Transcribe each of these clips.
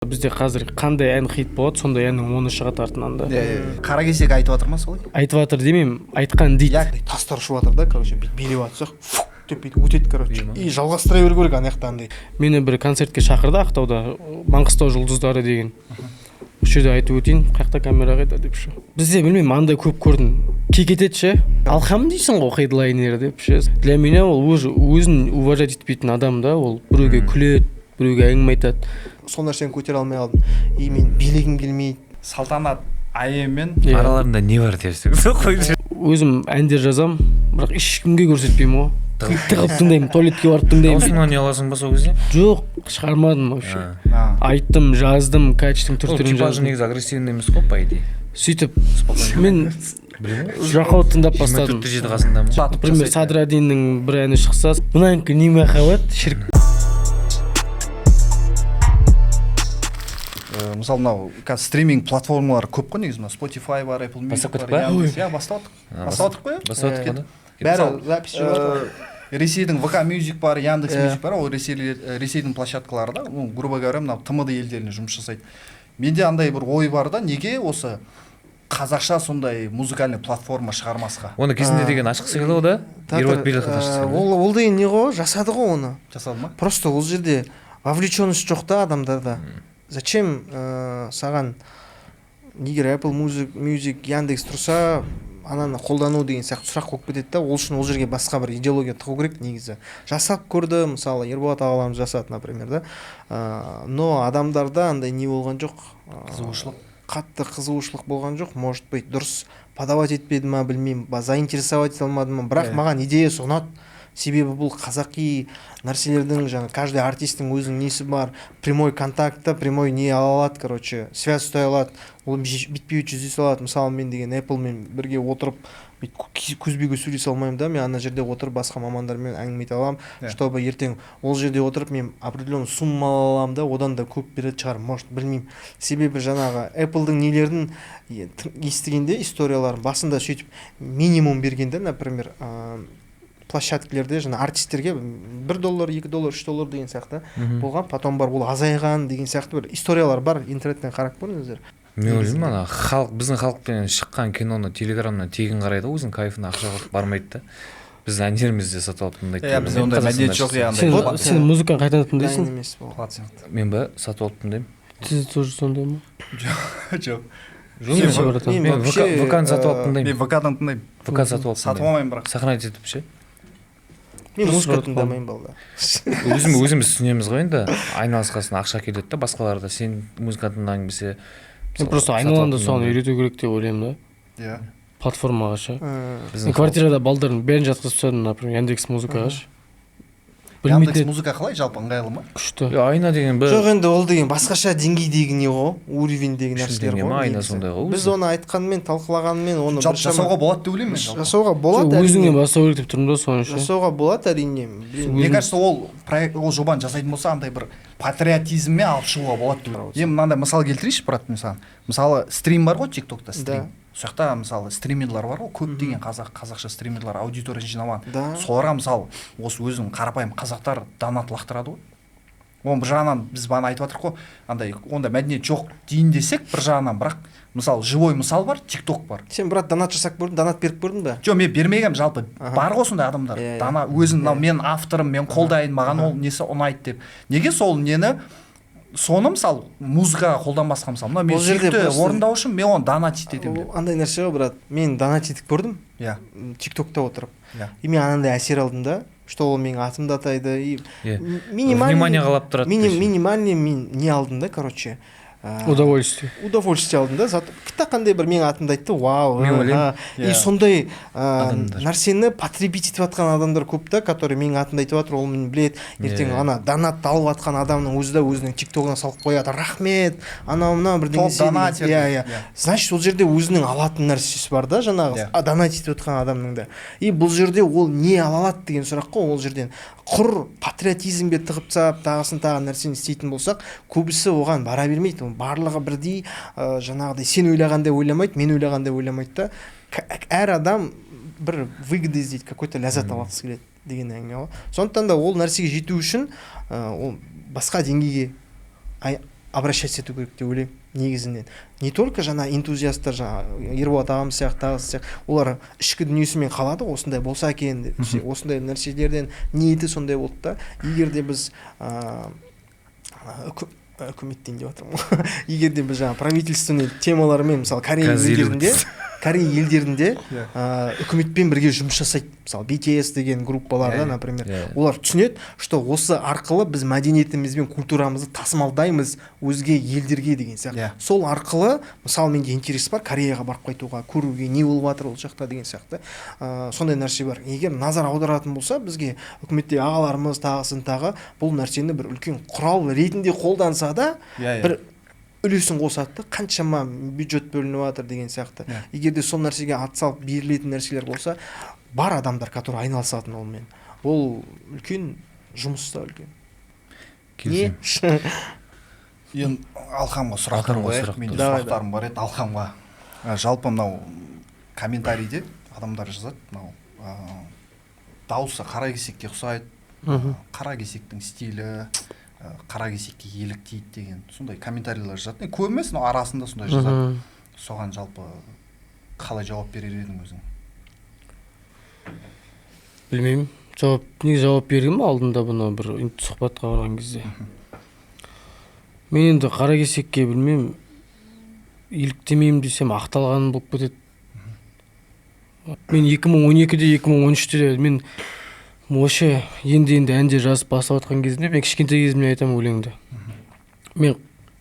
Бізде қазір қандай ән хит болады, сондай әннің 10-ы шығады артынан да. Иә, иә, қара кесек айтып жатыр ма солай? Айтып жатыр демеймін, айтқан дейді. Иә. Тастар ұшып жатыр да, короче, бүйтіп билеп жатсақ, фук деп бүйтіп өтеді, короче, и жалғастыра беру керек ана жақта андай. Мені бір концертке шақырды Ақтауда, «Маңғыстау жұлдыздары» деген. Осы жерде айтып өтейін, қай жақта камера, қайда деп ше. Бізде, білмеймін, андай көп көрдім, кекетеді ше, алхам дейсің ғой, хедлайнер деп ше. Для меня ол уже өзін уважать етпейтін адам да, ол біреуге күледі, біреуге әңгіме айтады. Сол нәрсені көтере алмай қалдым, и мен билегім келмейді. Салтанат Айеммен. Иә. Араларында не бар дерсің? Өзім әндер жазам, бірақ ешкімге көрсетпеймін ғой, тығып тыңдаймын, туалетке барып тыңдаймын. Дауысыңнан ұяласың ба сол кезде? Жоқ, шығармадым вообще. А. Айттым, жаздым, качеством, түр Ол түрін типажы жаздым. Негізі агрессивный емес қой, по идее. Сөйтіп Спокойно. мен Білемін ғой. Жақау тыңдап жиырма бастадым. төртте жеті қасында ма? Например, Садраддиннің бір әні шықса, мынанікі не махаббат, шірк. Мысалы, мынау қазір стриминг платформалар көп қой негізі, мына Spotify бар, Apple Music Бастап бар, кеттік па? Яндекс. Иә, бастап А, жатырық, бастап жатырық қой, иә. Бастап жатырық қой да. Бәрі Мысалы, запись жүріп жатыр. Ресейдің ВК Music бар, Яндекс Иә. Music бар, ол Ресейдің площадкалары да, ну, грубо говоря, мынау ТМД елдеріне жұмыс жасайды. Менде андай бір ой бар да, неге осы қазақша сондай музыкальный платформа шығармасқа? Оны кезінде А. деген ашқысы келді ғой да. Ерболат Билехов ашқысы келді. Ол деген не ғой, жасады ғой оны. Жасады ма? Просто ол жерде вовлеченность жоқ та адамдарда. Зачем саған егер Apple Music, Яндекс тұрса, ананы қолдану деген сияқты сұрақ болып кетеді да. Ол үшін ол жерге басқа бір идеология тығу керек негізі. Жасап көрді, мысалы, Ерболат ағаларымыз жасады, например, да. Но адамдарда андай не болған жоқ, Қызығушылық. Қатты қызығушылық болған жоқ. Может быть, дұрыс подавать етпеді ма, білмеймін, заинтересовать ете алмады ма, бірақ Иә. маған идеясы ұнады, себебі бұл қазақи нәрселердің жаңа каждый артисттің өзінің несі бар, прямой контактта, прямой не ала алады, короче, связь ұстай алады, ол бетпе бет жүздесе алады. Мысалы, мен деген Appleмен бірге отырып, бүйтіп көзбе көз сөйлесе алмаймын да, мен ана жерде отырып басқа мамандармен әңгіме ете аламын, чтобы ертең ол жерде отырып мен определенный сумма ала аламын да, одан да көп беретін шығар, может, білмеймін. Себебі жаңағы Apple'дың нелерін естігенде историяларын, басында сөйтіп минимум бергенде, например, площадкалерде жаңа артистерге 1 доллар, 2 доллар, 3 доллар деген сияқты болған, потом барып ол азайған деген сияқты бір историялар бар, интернеттен қарап көріңіздер. Мен ойлаймын, ана халық, біздің халықпен шыққан киноны телеграмнан тегін қарайды ғой, өзінің кайфына ақша құртып бармайды да. Біздің әндерімізді де сатып алып тыңдайды Иә, деп бізде ойлаймын. ондай Қазақстанда мәдениет жоқ, шықса. иә, андай. Сен, Вот, сен музыканы қайдан дайын тыңдайсың? Емес бұл. Мен ба? Сатып алып тыңдаймын. Сіз тоже сондай ма? Жоқ. Жоқ, Сен мен ше, братан? Мен мен вообще, ВК-ны сатып алып Мен тыңдаймын. ВК-дан тыңдаймын. ВК сатып алып Сатып тыңдаймын. алмаймын бірақ. Сохранить етіп ше. Мен Дұрыс, музыка братан. тыңдамаймын, балда. Өзім өзіміз түсінеміз ғой енді, айналысқасын ақша келеді да, басқалар да сен музыка тыңдағың келсе. Мен просто сатып алып айналамда соны тыңдау. үйрету керек деп ойлаймын да, платформаға ше. Біздің Мен квартирада балдардың бәрін жатқызып тастадым, например, Яндекс Музыкаға ше. Яндекс Білмейтін еді. Музыка қалай, жалпы ыңғайлы ма? Күшті. Е, айна деген бір Жоқ, енді ол деген басқаша деңгейдегі не ғой, уровеньдегі 300 нәрселер теңге ғой ма, айна негізі. сондай ғой Біз өзі. оны айтқанмен, талқылағанмен, оны Жалпы біршама жасауға болады деп ойлаймын мен жалпы. Жасауға болады, Өзіңе әрине. бастау керек деп тұрмын да соны ше. Жасауға болады, әрине. Блин, Мне кажется, ол проект, ол жобаны жасайтын болса, андай бір патриотизммен алып шығуға болады деп ойлаймын. Енді мынандай мысал келтірейінші, брат, мен саған. Мысалы, стрим бар ғой, ТикТокта стрим. Да. Сол жақта, мысалы, стримерлар бар ғой, көптеген қазақ, қазақша стримерлар аудитория жинаған. Да. Соларға, мысалы, осы өзінің қарапайым қазақтар донат лақтырады ғой. Оның бір жағынан біз бағана айтып жатырмық қой, андай ондай мәдениет жоқ дейін десек, бір жағынан, бірақ мысалы, живой мысал бар, ТикТок бар. Сен, брат, донат жасап көрдің, донат беріп көрдің ба? Жоқ, мен бермегенмін жалпы. Аха. Бар ғой сондай адамдар. Иә, иә. Дана өзін, мынау мен авторым, мен қолдайын, маған ол несі ұнайды деп. Неге сол нені, соны, мысалы, музыкаға қолданбасқа? Мысалы, мынау мен Ол жерде сүйікті просто- орындаушым, мен оны донатить етемін деп. Ол андай нәрсе ғой, брат, мен донат етіп көрдім, тиктокта отырып, и мен анандай әсер алдым да, что ол менің атымды атайды и Иә. минимальный Внимание қалап тұрады десең. Минимальный мен не алдым да, короче, Удовольствие. Удовольствие алдым да, зато кіта қандай бір менің атымды айтты, вау. Мен ойлаймын, И иә. сондай Адамдар. нәрсені потребить етіп жатқан адамдар көп та, который менің атымды айтып жатыр, ол мені біледі. Ертең Иә. ана донатты алып жатқан адамның өзі де өзінің тиктогына салып қояды, рахмет, анау мынау бірдеңе Топ деген. донатер. Иә. Иә. Значит, ол жерде өзінің алатын нәрсесі бар да, жаңағы Иә. донат етіп жатқан адамның да. И бұл жерде ол не ала алады деген сұрақ қой. Ол жерден құр патриотизмге тығып тастап, тағысын тағы нәрсені істейтін болсақ, көбісі оған бара бермейді. Оның барлығы бірдей, жаңағыдай сен ойлағандай ойламайды, мен ойлағандай ойламайды да. Әр адам бір выгода іздейді, какой то ләззат алғысы келеді деген әңгіме ғой. Сондықтан да ол нәрсеге жету үшін ол басқа деңгейге Обращаться ету керек деп ойлаймын негізінен. Не только жаңа энтузиасттар, жаңа Ерболат ағамыз сияқты, тағы сияқты, олар ішкі дүниесімен қалады ғой, осындай болса екен деп, осындай нәрселерден ниеті сондай болды да. Егер де біз үкіметтен деп жатырмын ғой, егер де біз жаңа правительственный темалармен, мысалы, Корея Қазір елу елдерінде, Корея елдерінде үкіметпен бірге жұмыс жасайды, мысалы, BTS деген группаларда, например. Олар түсінеді, что осы арқылы біз мәдениетіміз бен культурамызды тасымалдаймыз өзге елдерге деген сияқты. Сол арқылы, мысалы, менде интерес бар Кореяға барып қайтуға, көруге, не болып жатыр ол жақта деген сияқты. Сондай нәрсе бар. Егер назар аударатын болса бізге үкіметтегі ағаларымыз, тағысын тағы, бұл нәрсені бір үлкен құрал ретінде қолданса да, иә иә бір үлесін қосады да, қаншама бюджет бөлініп жатыр деген сияқты. Егер де сол нәрсеге атсалып берілетін нәрселер болса, бар адамдар, который айналысатын онымен, ол үлкен жұмыс та, үлкен не. Келісемін. Енді Алхамға сұрақтар Алхамға қояйық. сұрақ. Менде Давай. сұрақтарым бар еді Алхамға. Жалпы мынау комментарийде адамдар жазады, мынау дауысы қара кесекке ұқсайды, қара кесектің стилі, қара кесекке еліктейді деген сондай комментарийлер жазады. Енді көп емес, но арасында сондай жазады. Соған жалпы қалай жауап берер едің өзің? Білмеймін, жауап, неге жауап бергенмін алдында бұны бір сұхбатқа барған кезде. Мен енді қара кесекке, білмеймін, еліктемеймін десем, ақталғаным болып кетеді. Мен 2012-де, 2013-те, мен вообще енді енді әндер жазып бастап жатқан кезімде, мен кішкентай кезімнен айтамын өлеңді, мен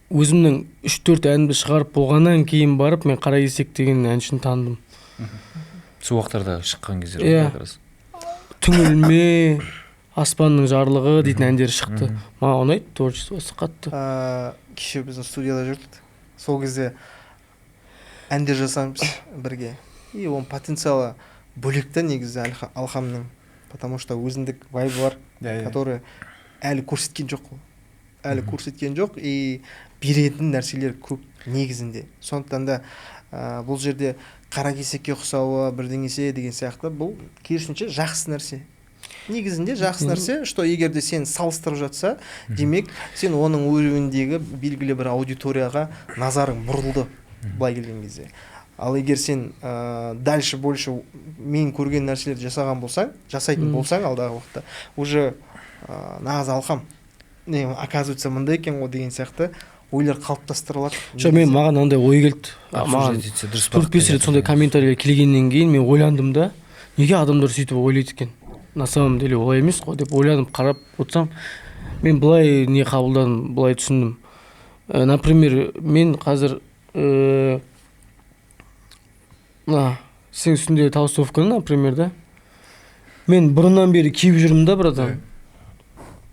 өзімнің үш төрт әнімді шығарып болғаннан кейін барып мен қара кесек деген әншіні таныдым. Сол уақыттарда шыққан кездер Иә. ғой как раз. «Түңілме», «Аспанның жарлығы» дейтін әндері шықты. Маған ұнайды творчествосы қатты. Кеше біздің студияда жүрдік, сол кезде әндер жасаймыз бірге, и оның потенциалы бөлек та негізі Алхамның, потому что өзіндік вайбы бар, иә который әлі көрсеткен жоқ қой, әлі көрсеткен жоқ, и беретін нәрселер көп негізінде. Сондықтан да бұл жерде қара кесекке ұқсауы, бірдеңесе деген сияқты, бұл керісінше жақсы нәрсе негізінде, жақсы нәрсе, что егер де сен салыстырып жатса, демек, сен оның уровеньдегі белгілі бір аудиторияға назарың бұрылды былай келген кезде. Ал егер сен дальше больше мен көрген нәрселерді жасаған болсаң, жасайтын болсаң, алдағы уақытта уже нағыз Алхам не, оказывается, мындай екен ғой деген сияқты ойлар қалыптастырылады. Жоқ, мен, маған андай ой келді. Маған Обсуждать етсе дұрыс төрт бес рет сондай комментарийлер келгеннен кейін мен ойландым да, неге адамдар сөйтіп ойлайды екен, на самом деле олай емес қой деп ойланып қарап отырсам, мен былай не қабылдадым, былай түсіндім. Например, мен қазір мына сенің үстіндегі толстовканы, например, да, мен бұрыннан бері киіп жүрмін да, братан.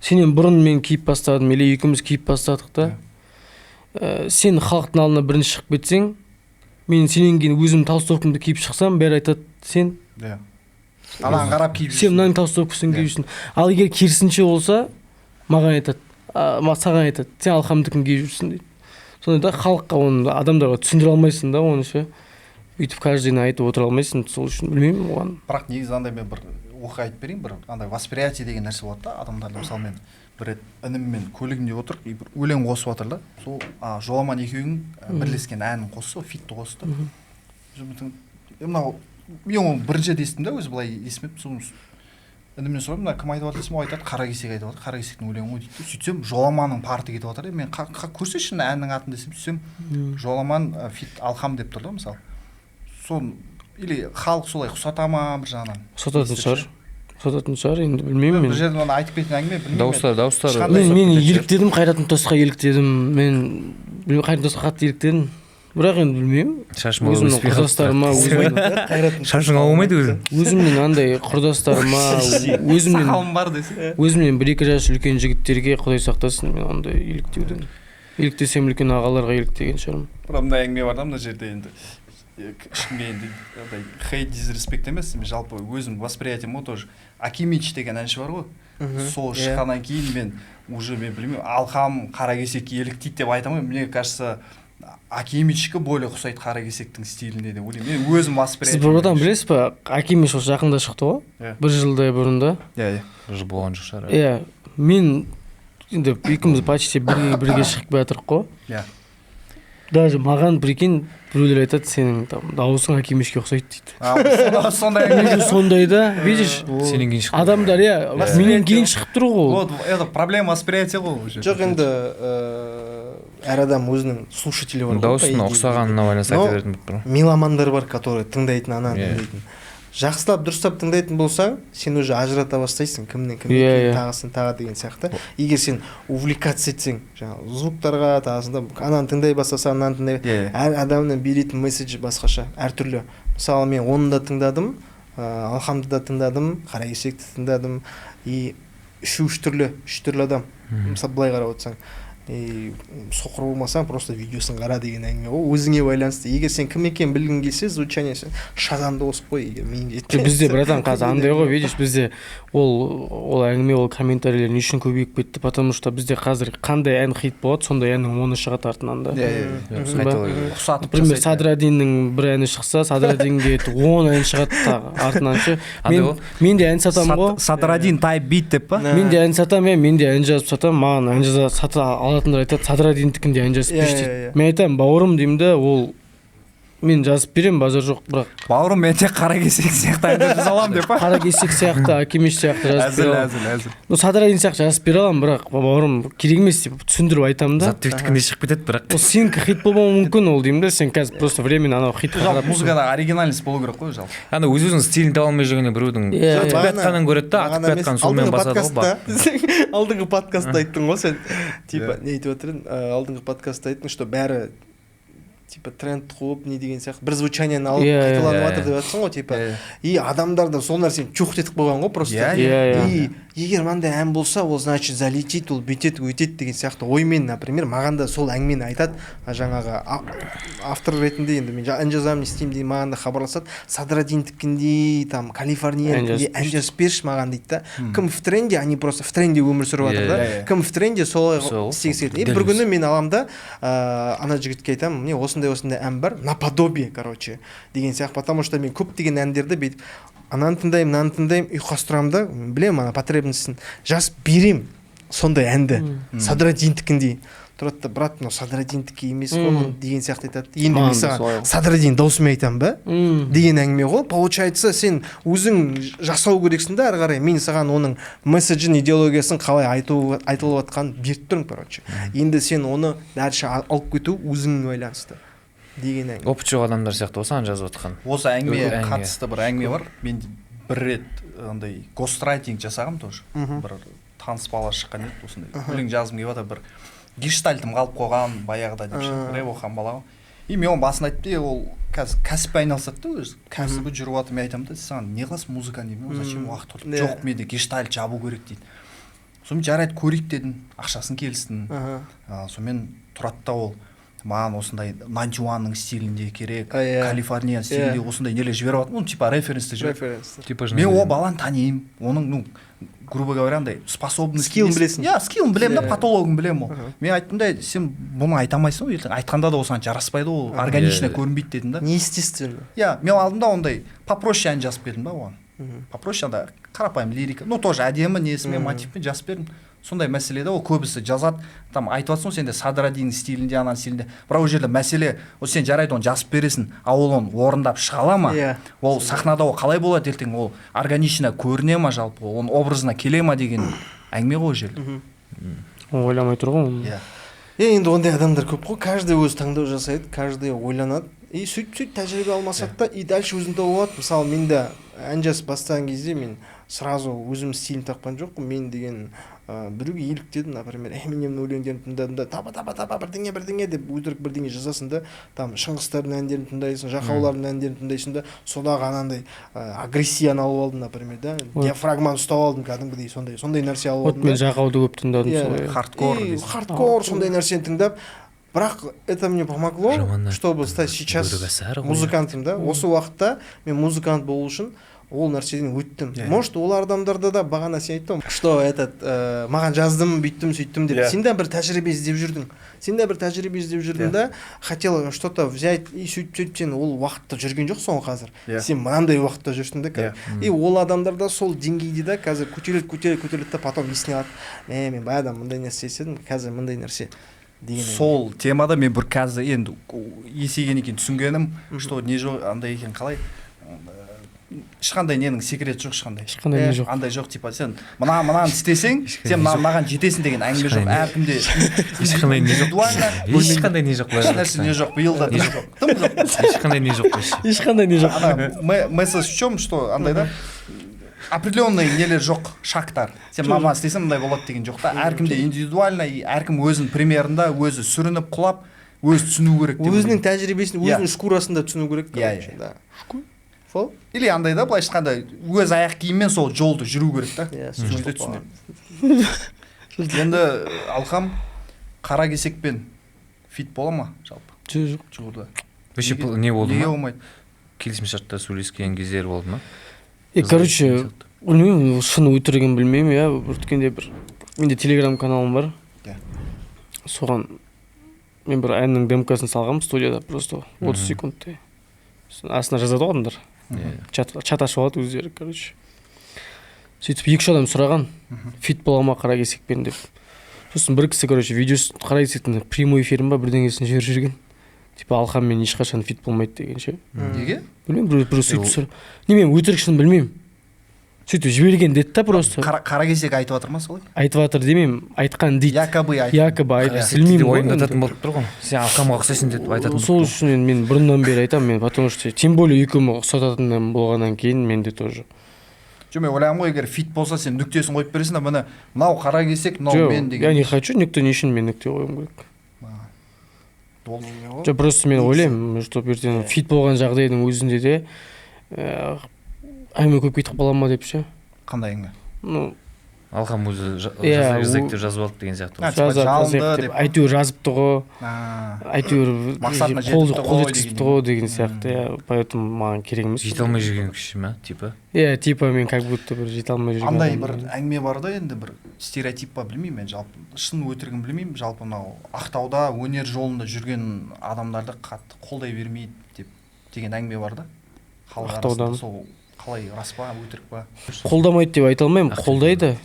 Сенен бұрын мен киіп бастадым или екеуміз киіп бастадық та. Сен халықтың алдына бірінші шығып кетсең, мен сенен кейін өзім толстовкамды киіп шықсам, бәрі айтады: сен Иә, анаған қарап киіп сен жүрсің. Мынаның толстовкасын киіп жүрсің. Ал егер керісінше болса, маған айтады, саған айтады: сен Алхамдікін киіп жүрсің дейді. Сондай да, халыққа оны, адамдарға түсіндіре алмайсың да оны ше, өйтіп каждый день айтып отыра алмайсың. Сол үшін білмеймін оған. Бірақ негізі андай, мен бір оқиға айтып берейін. Бір андай восприятие деген нәрсе болады да адамдарда. Мысалы, мен бір рет ініммен көлігінде отырып, и бір өлең қосып жатыр да, сол Жоламан екеуінің бірлескен әнін қосты, сол фитті қосты. Сосын мен мынау, мен оны бірінші рет естідім да, өзі былай естімеппін. Соны інімнен сұрадым: мына кім айтып жатыр десем, ол айтады: қара кесек айтып жатыр, қара кесектің өлеңі ғой дейді де. Сөйтсем, Жоламанның парты кетіп жатыр. Мен көрсетші мына әннің атын десем, сөйтсем, Жоламан фит Алхам деп тұр да. Мысалы, соны или халық солай ұқсата ма бір жағынан? Ұқсататын шығар, ұқсататын шығар енді, білмеймін Бұл мен. жерде оны айтып кететін әңгіме, білмеймін. Дауыстар Ешқандай Мен ұқсап кететін. еліктедім, Қайрат Нұртасқа еліктедім мен, білмеймін, Қайрат Нұртасқа қатты еліктедім, бірақ енді білмеймін. Шашым Өзімнің өспей қалыпты. құрдастарыма, өзімнің Шашың аумайды өзің. Өзімнің андай құрдастарыма, өзімнен Сақалым бар десе. Өзімнен бір екі жас үлкен жігіттерге, құдай сақтасын, мен ондай еліктеуден. Еліктесем, үлкен ағаларға еліктеген шығармын. Бірақ мындай әңгіме бар да мына жерде енді, ешкімге енді андай хейт, дизреспект емес, мен жалпы өзім восприятием ғой тоже. Акимич деген әнші бар ғой, сол шыққаннан кейін мен уже, мен білмеймін, Алхам қара кесекке еліктейді деп айта алмаймын. Мне кажется, Акимичкі более ұқсайды қара кесектің стиліне деп ойлаймын мен өзім. Сіз Восприятием. бір одан білесіз ба, Акимич осы жақында шықты ғой, Иә. бір жылдай бұрын да. Иә иә Уже болған жоқ шығар. Иә, мен Енді екеуміз почти бірге шығып келе жатырмық қой. Иә. Даже маған, прикинь, біреулер айтады, сенің там дауысың Акимешке ұқсайды дейді. А, сондай әңгіме. Уже сондай да, видишь? Сенен кейін шықты. Адамдар, иә, менен кейін шығып тұр ғой ол. Вот это проблема восприятия ғой уже. Жоқ, енді әр адам өзінің слушателі бар ғой, по Дауысына идее. ұқсағанына байланысты айта Но беретін болып тұр ғой. меломандар бар, который тыңдайтын, ананы Иә. тыңдайтын. Жақсылап, дұрыстап тыңдайтын болсаң, сен уже ажырата бастайсың кімнен кім Иә, екенін, иә. тағысын тағы деген сияқты. Егер сен увлекаться етсең жаңағы звуктарға, тағысында, ананы тыңдай бастасаң, ананы тыңдай, Иә. әр адамның беретін месседжі басқаша, әртүрлі. Мысалы, мен оны да тыңдадым, Алхамды да тыңдадым, Қаракесекті тыңдадым, и үшеуі үш түрлі, үш түрлі адам. Мысалы, былай қарап отырсаң, и соқыр болмасаң, просто видеосын қара деген әңгіме ғой, өзіңе байланысты. Егер сен кім екенін білгің келсе, звучание, сен Шазамды қосып қой, егер миың Жоқ, бізде, братан, қазір андай ғой, видишь, бізде ол әңгіме, ол комментарийлер не үшін көбейіп кетті? Потому что бізде қазір қандай ән хит болады, сондай әннің оны шығады артынан да. Иә, иә. Иә, Түсін ба? қайталай береді. Ұқсатып Например, жасайды. Садраддиннің бір әні шықса, Садраддинге 10 ән шығады тағы артынан ше. Андай Мен ғой. мен де ән сатамын ғой. Садраддин type beat деп па? Мен де ән сатамын, иә, мен де ән жазып сатамын. Маған ән жаза сата алатындар айтады, Садраддиндікінде ән жазып Иә, берші иә, дейді. иә. Мен айтамын, бауырым деймін да, ол мен жазып беремін, базар жоқ, бірақ Бауырым, мен тек Қаракесек сияқты әндер жаза аламын деп па? Қаракесек сияқты, Акимеш сияқты жазып Әзіл, бере аламын. әзіл, әзіл. Ну, Садраддин сияқты жазып бере аламын, бірақ, бауырым, керек емес деп түсіндіріп айтамын да. Заттыбектікінде шығып кетеді бірақ. Ол сенікі хит болмауы мүмкін ол деймін да, сен қазір просто временно анау хитқа Жалпы қарап. музыкада оригинальность болу керек қой жалпы. Ана өз өзінің стилін таба алмай жүргенде біреудің Иә, атып иә. жатқанын көреді да, атып Бағана емес, жатқанын сонымен алдыңғы басады ғой. подкастта, алдыңғы подкастта айттың ғой сен, типа, не айтып отыр едің? Алдыңғы подкастта айттың, что бәрі типа тренд қуып, не деген сияқты, бір звучаниені алып Иә, иә. қайталанып Иә, жатыр иә. деп жатсың ғой, типа. Иә. И адамдар да сол нәрсені чух етіп қойған ғой просто. Иә, иә, иә. И егер мынандай ән болса, ол значит залетит, ол бүйтеді, өйтеді деген сияқты оймен. Например, маған да сол әңгімені айтады, жаңағы автор ретінде, енді мен ән жазамын, не істеймін деймін, маған да хабарласады, Садраддиндікіндей, там, Ән Калифорниянікіндей жазып ән жазып берші маған дейді да. Кім в тренде, они просто в тренде өмір сүріп жатыр да. Иә, иә. Кім в тренде, солай Сол, істегісі келеді. И дәл бір өзі. күні мен аламын да, ана жігітке айтамын, міне, осындай осындай ән бар, наподобие, короче, деген сияқты. Потому что мен көптеген әндерді бүйтіп ананы тыңдаймын, мынаны тыңдаймын, ұйқастырамын да, білемін ана потребностін, жазып беремін сондай әнді Садраддиндікіндей. Тұрады да, брат, мынау Садраддиндікі емес қой деген сияқты айтады. Енді Маған мен да саған солай ғой. Садраддин даусымен айтамын ба деген әңгіме ғой. Получается, сен өзің жасау керексің да әрі қарай. Мен саған оның месседжін, идеологиясын қалай айту, айтылып жатқанын беріп тұрмын, короче. Енді сен оны дальше алып кету өзіңе байланысты деген әңгіме. Опыт жоқ адамдар сияқты ғой саған жазып жатқан. Осы әңгіме Әңгіме. қатысты бір әңгіме бар. Мен бір рет андай гострайтинг жасағам тоже. Бір таныс бала шыққан еді, осындай өлең жазғым келіп жатыр, бір гештальтым қалып қойған баяғыда деп ше, рэп оқыған бала ғой. И мен оның басында айттым, е, ол қазір кәсіппен айналысады да, өзі кәсібі жүріп жатыр. Мен айтамын да, саған не қыласың музыканы деймін, зачем уақыт құртып? Иә. Жоқ, менде гештальт жабу керек дейді. Сонымен жарайды, көрейік дедім, ақшасын келістім. Сонымен тұрады да, ол маған осындай Ninety One-ның стилінде керек, А, иә. Калифорния стилінде, Иә. осындай нелер жіберіп жатыр, ну, типа референсті жіберіп. Референс. Типа Мен ол баланы танимын, оның, ну, грубо говоря, андай способность, Скиллын білесің. Иә, скиллын білемін да, Иә. потологын білемін ол. Аха. Мен айттым да, сен бұны айта алмайсың ғой, ертең айтқанда да ол саған жараспайды, ол органично Иә. көрінбейді дедім да. Неестественно. Иә, мен алдым да ондай попроще ән жазып бердім да оған. Попроще, андай қарапайым лирика, ну, тоже әдемі несімен, мотивпен жазып бердім. Сондай мәселе да, ол көбісі жазады, там айтып жатрсың ғой сен де Садраддин стилінде, ананың стилінде, бірақ ол жерде мәселе, ол сен жарайды оны жазып бересің, а ол оны орындап шыға ала ма? Иә. Ол сахнада ол қалай болады ертең, ол органично көріне ма жалпы, оның образына келе ма деген әңгіме ғой ол жерде. Ойламай тұр ғой оны. Иә. Е, енді ондай адамдар көп қой, каждый өзі таңдау жасайды, каждый ойланады и сөйтіп сөйтіп тәжірибе алмасады да, и дальше өзін тауып алады. Мысалы, мен де ән жазып бастаған кезде мен сразу өзім стилін тапқан жоқпын. Мен деген біреуге еліктедім, например, Эминемнің өлеңдерін тыңдадым да, таба таба таба бірдеңе бірдеңе деп өтірік бірдеңе жазасың да, там Шыңғыстардың әндерін тыңдайсың, Жақаулардың әндерін тыңдайсың да, содағы анандай агрессияны алып алдым, например, да, диафрагманы ұстап алдым кәдімгідей, сондай сондай нәрсе алып Вот алдым мен да. Жақауды көп тыңдадым Иә. солай. Хардкор И дейсің. хардкор сондай нәрсені тыңдап, бірақ это мне помогло, Жаман чтобы стать сейчас бөрі басар ғой. музыкантом да. Осы уақытта мен музыкант болу үшін Ол нәрседен өттім. Может, ол адамдарда да, бағана сен айттың, что этот маған жаздым, бүйттім, сөйттім деп. Сен де бір тәжірибе іздеп жүрдің, сен де бір тәжірибе іздеп жүрдің да, хотел что то взять и сөйтіп сөйтіп сен ол уақытта жүрген жоқсың ғой қазір. Сен мынандай уақытта жүрсің да қазір. И ол адамдар да сол деңгейде да қазір, көтеріледі, көтеріледі, көтеріледі да, потом есіне алады: мә, мен баяғыда мындай нәрсе істедім, қазір мындай нәрсе деген. Сол темада мен бір қазір енді есейгеннен кейін түсінгенім, что не жоқ андай екен, қалай, ешқандай ненің секреті жоқ, ешқандай. Ешқандай не жоқ. Андай жоқ, типа сен мынаны істесең, сен мынаған жетесің деген әңгіме жоқ. Әркімде Ешқандай не жоқ. индивидуально. Ешқандай не жоқ. Еш нәрсе не жоқ, биыл да дым жоқ, дым жоқ. Ешқандай не жоқ вообще. Ешқандай не жоқ. Ана месседж в чем, что андай да, определенный нелер жоқ, шагтар, сен мынаны істесең, мындай болады деген жоқ та. Әркімде индивидуально, и әркім өзінің примерында өзі сүрініп, құлап, өзі түсіну керек деп Өзінің ойлаймын. тәжірибесін, өзінің шкурасында түсіну керек, короче, Иә. да, сол. Или андай да, былайша айтқанда, өз аяқ киіммен сол жолды жүру керек та. Иә, Сол сол. кезде түсінемін. Енді Алхам Қара кесекпен фит бола ма жалпы Жоқ. жуырда? Вообще Неге? бұл не болды Неге ма? болмайды? Келісімшартта сөйлескен кездері болды ма? Е, короче, білмеймін, шын өтірігін білмеймін, иә. Өткенде бір менде телеграм каналым бар. Соған мен бір әннің демкасын салғанмын студияда, просто 30 секундтай. Сосын астына жазады ғой адамдар. Чат ашып алады өздері, короче. Сөйтіп екі үш адам сұраған, фит бола ма Қара кесекпен деп. Сосын бір кісі, короче, видеосын, Қара кесектің прямой эфирін ба, бірдеңесін жіберіп жіберген, типа Алхаммен ешқашан фит болмайды деген ше. Неге? Білмеймін, біреу сөйтіп Ол- сұра, не, мен өтірік шын білмеймін, сөйтіп жіберген деді да просто. Қара кесек айтып жатыр ма солай? Айтып жатыр демеймін, айтқан дейді. Якобы айтып. Якобы айт, Қара білмеймін кесекті ғой уайымдататын енді. болып тұр ғой, сен Алхамға ұқсайсың деп айтатын Сол болып тұр. үшін енді мен бұрыннан бері айтамын мен, потому что тем более екеумі ұқсататын болғаннан кейін менде тоже. Жоқ, мен ойлағанмын ғой, егер фит болса, сен нүктесін қойып бересің да, міне, мынау Қара кесек, мынау Жоқ, мен я деген. не хочу нүкте. Не үшін мен нүкте қоюым керек? Ол- Жоқ, просто мен ойлаймын, что ертең фит болған жағдайдың өзінде де әңгіме көп кетіп қала ма деп ше. Қандай әңгіме? Ну, Алхам өзі Иә, жазайық деп жазып алды деген сияқты А, ғой. типа жазады, жалынды жазайық деп деп. Әйтеуір жазыпты ғой, А, әйтеуір Мақсатына қол жетіпті қол ғой жеткізіпті деген. ғой деген сияқты, иә. Поэтому маған керек емес. Жете алмай жүрген кісі ма, типа? Иә, типа мен как будто бір жете алмай жүрген Андай адаммын. бір әңгіме бар да енді, бір стереотип па, білмеймін мен жалпы, шын өтірігін білмеймін, жалпы мынау Ақтауда өнер жолында жүрген адамдарды қатты қолдай бермейді деп деген әңгіме бар да халық Ақтаудан. арасында. Сол қалай, рас па, өтірік па? Қолдамайды деп айта алмаймын. Ақтөбе. Қолдайды,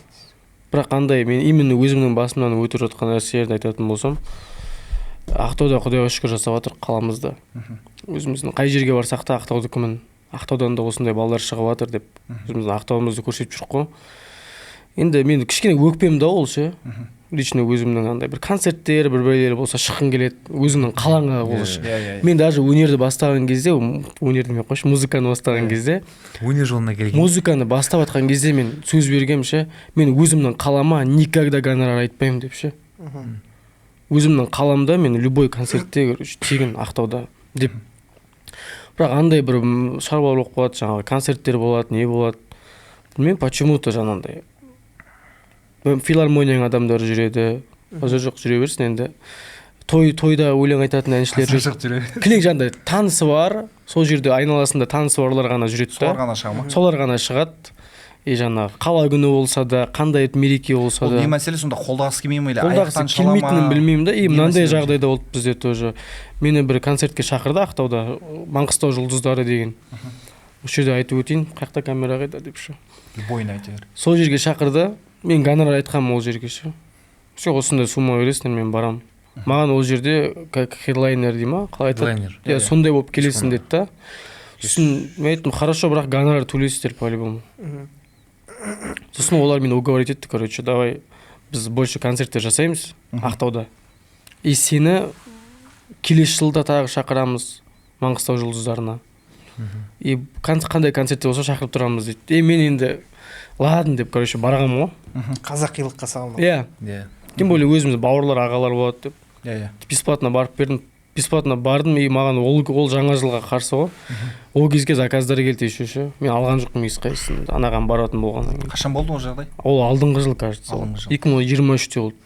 бірақ андай, мен именно өзімнің басымнан өтіп жатқан нәрселерді айтатын болсам, Ақтауда құдайға шүкір жасап жатыр қаламызда. Өзіміздің қай жерге барсақ та, ақтаудікімін, Ақтаудан да осындай балалар шығып жатыр деп, өзіміздің Ақтауымызды көрсетіп жүрік қой. Енді мен кішкене өкпем да ол ше, лично өзімнің андай бір концерттер, бір біреулер болса, шыққың келеді өзіңнің қалаңа ол ше. Иә, иә. Мен даже өнерді бастаған кезде, өнерді демей ақ қойшы, музыканы бастаған кезде, Өнер жолына келген. музыканы бастап жатқан кезде мен сөз бергенмін ше, мен өзімнің қалама никогда гонорар айтпаймын деп ше. Өзімнің қаламда мен любой концертте, короче, тегін Ақтауда деп. Бірақ андай бір шаруалар болып қалады, жаңағы концерттер болады, не болады, білмеймін, почему то жаңағындай филармонияның адамдары жүреді, базар жоқ, жүре берсін енді, тойда өлең айтатын әншілер жүреді. Жоқ, жүре. Кілең жаңағыдай танысы бар, сол жерде айналасында танысы барлар ғана жүреді да. Солар ғана шыға ма? Солар ғана шығады. И жаңағы қала күні болса да, қандай мереке болса Ол да. не мәселе сонда, қолдағысы келмей ма или Қолдағысы аяқтан шала ма? келмейтінін білмеймін да. И Не мынандай мәселе? жағдайда болды бізде тоже. Мені бір концертке шақырды Ақтауда, Маңғыстау жұлдыздары деген. Осы жерде айтып өтейін, қай жақта камера, қайда деп ше. Любойын айта бер. Сол жерге шақырды, мен гонорар айтқанмын ол жерге ше. Все, осындай сумма бересіңдер, мен барамын. Маған ол жерде как хедлайнер дей ма, қалай айтады? Хедлайнер. Иә, сондай болып келесің Ешкім- деді да. Сосын мен айттым: хорошо, бірақ гонорар төлейсіздер по любому. Сосын олар мені уговорить етті, короче, давай біз больше концерттер жасаймыз Ақтауда, и сені келесі жылда тағы шақырамыз Маңғыстау жұлдыздарына, и қандай концертте болса, шақырып тұрамыз дейді. И мен енді ладно деп, короче, барғанмын ғой. Қазақилыққа салынып. Иә. Тем более өзіміз бауырлар, ағалар болады деп. иә иә Бесплатно барып бердім, бесплатно бардым. И маған ол жаңа жылға қарсы ғой, ол кезге заказдар келді еще ше, мен алған жоқпын ешқайсысын, анаған баратын болғаннан кейін. Қашан болды ол жағдай? Ол алдыңғы жыл, кажется. Алдыңғы жыл. 2023-те болды.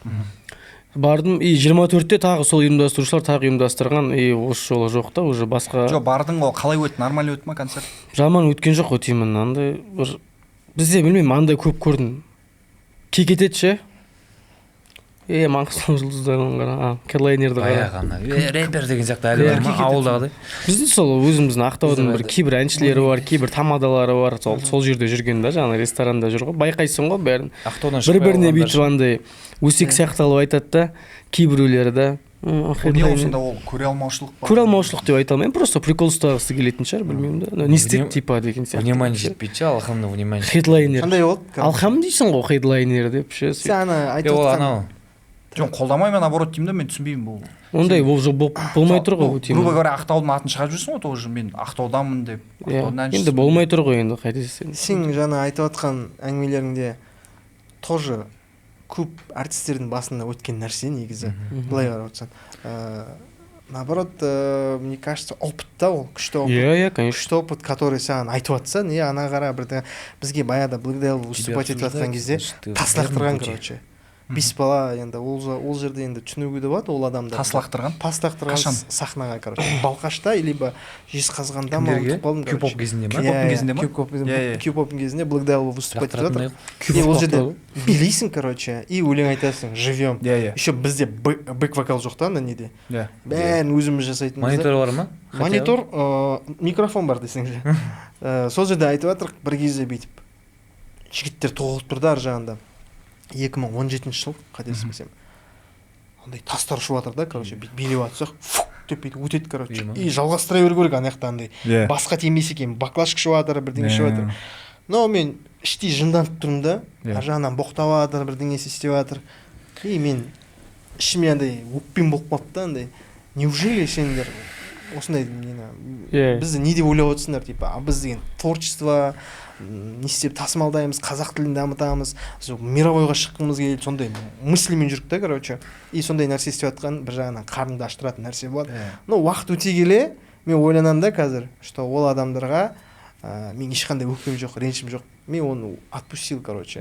Бардым, и 24-те тағы сол ұйымдастырушылар тағы ұйымдастырған, и осы жолы жоқ та, уже басқа. Жоқ, бардың ғой, қалай өтті, нормально өтті ма концерт? Жаман өткен жоқ қой деймін. Андай бір бізде, білмеймін, андай көп көрдім, кекетеді ше. Е, Маңғыстау жұлдыздарын қара, а хедлайнерді қара. Баяғы ана рэпер деген сияқты әлі бар ма ауылдағыдай? Біздің сол өзіміздің Ақтаудың бір Біздің кейбір әншілері бар, кейбір тамадалары бар, сол жерде жүрген да, жаңағы ресторанда жүр ғой, байқайсың ғой бәрін. Ақтаудан бір біріне шықпай. Бүйтіп андай өсек сияқты алып айтады да кейбіреулері да. Ол не ол сонда, ол көре алмаушылық па? Көре алмаушылық деп айта алмаймын, просто прикол ұстағысы келетін шығар, білмеймін да, не істеді типа деген сияқты. Внимание жетпейді ше, Алхамның внимание. Хедлайнер. Қандай болды? Алхам дейсің ғой, хедлайнер деп ше. Сен ана Е, айтып ол отқан анау. Жоқ, қолдамаймын, наоборот деймін да, мен түсінбеймін бұл. Ондай болмай тұр ғой. Ну, Тема. Грубо говоря, Ақтаудың атын шығарып жүрсің ғой тоже, мен Ақтаудамын деп, Иә, Ақтаудың әншісімін. енді болмай тұр ғой, енді қайтесің. Сен жаңа айтып отқан әңгімелеріңде тоже көп әртістердің басында өткен нәрсе негізі, былай қарап отырсаң. Наоборот, мне кажется, опыт та ол, күшті опыт. Иә, конечно. Күшті опыт, который саған айтып жатса, не, ана қара, бірдеңе. Бізге баяғыда Блэк выступать етіп жатқан кезде тас лақтырған, короче, бес бала. Енді ол жерде енді түсінуге де болады ол адамдарды. Тас лақтырған? Тас лақтырған. Қашан? Сахнаға, короче, Балқашта либо Жезқазғанда ма, Кімдерге? ұмытып қалдым. Кью-поп кезінде ма? Кью-поптың Иә, кезінде ма? Иә, иә. Кью-поптың кезінде Блэк выступать етіп жатыр. Лақтыратындай. И ол жерде билейсің, короче, и өлең айтасың живьем. иә иә Еще бізде бэк вокал жоқ та ана неде, бәрін өзіміз жасайтынбыз да. Монитор бар ма хотя бы? Монитор, микрофон бар десең же. Сол жерде айтып жатырық, бір кезде бүйтіп жігіттер тоғылып тұр да ар жағында. 2017 жыл, қателеспесем, андай тастар ұшып жатыр да, короче, бүйтіп билеп жатсақ, фук деп бүйтіп өтеді, короче. Ема. И жалғастыра беру керек ана жақта андай басқа тимесе екен, баклажка ішіп жатыр, бірдеңе ішіп жатыр, но мен іштей жынданып тұрмын да. Ар жағынан боқтап жатыр, бірдеңесі істеп жатыр, и мен ішіме андай өкпем болып қалды да, андай, неужели сендер осындай нені, бізді не деп ойлап отырсыңдар, типа, а біз деген творчество, не істеп тасымалдаймыз, қазақ тілін дамытамыз, сол мировойға шыққымыз келеді, сондай мысльмен жүрдік та, короче. И сондай нәрсе істеп жатқан бір жағынан қарныңды аштыратын нәрсе болады. Но уақыт өте келе мен ойланамын да қазір, что ол адамдарға мен ешқандай өкпем жоқ, ренішім жоқ, мен оны отпустил, короче.